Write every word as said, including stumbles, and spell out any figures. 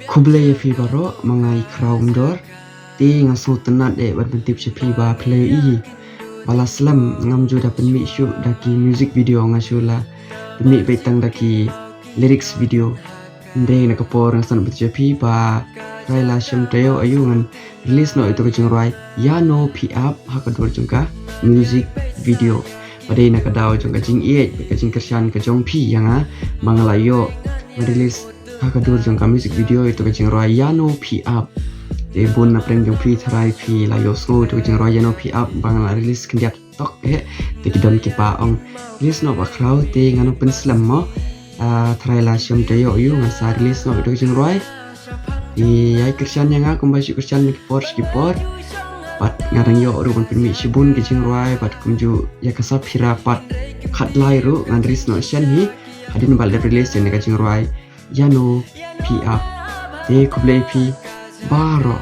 Khublei ïa phi baroh, ma nga i Khraw Umdor. Te nga sngewtynnat eh ban pyntip sha phi ba phi la ïohi ba la slem ngam ju da pynmih shuh da ki music video, nga shu la pynmih beit tang da ki lyrics video. Hynrei na ka por nga sngewtynnat sha phi ba trai la shem taïew aïu ngan release noh ïa ito ka jingrwai Ïano Phi Ap ha ka dur jong ka music video. Ba dei na ka daw jong ka jingïeit, ka jingkyrshan ka jong phi ïa nga ba nga la ïoh ngan release ha ka dur jong ka music video ito ka jingrwai Ïano Phi Ap. Te bun na pdeng jong phi trai phi la ïohsngew ito ka jingrwai Ïano Phi Ap ba nga la release khyndiat tok eh. Te ki don ki ba ong, release noh Bah Khraw, te ngan ym pynslem mo. Ah, trai la shem taïew aïu ngan sa release noh ito ka jingrwai. Te ïai kyrshan ïa nga kumba shu kyrshan na ki por sha ki por. Bad nga dang ïoh ruh ban pynmih shibun ki jingrwai bad kumjuh ïa ka Saphira pat khatlai ruh ngan release noh shen hi. Hadien ba la release ïa ka jingrwai Ïano Phi Ap. Te khublei phi baroh.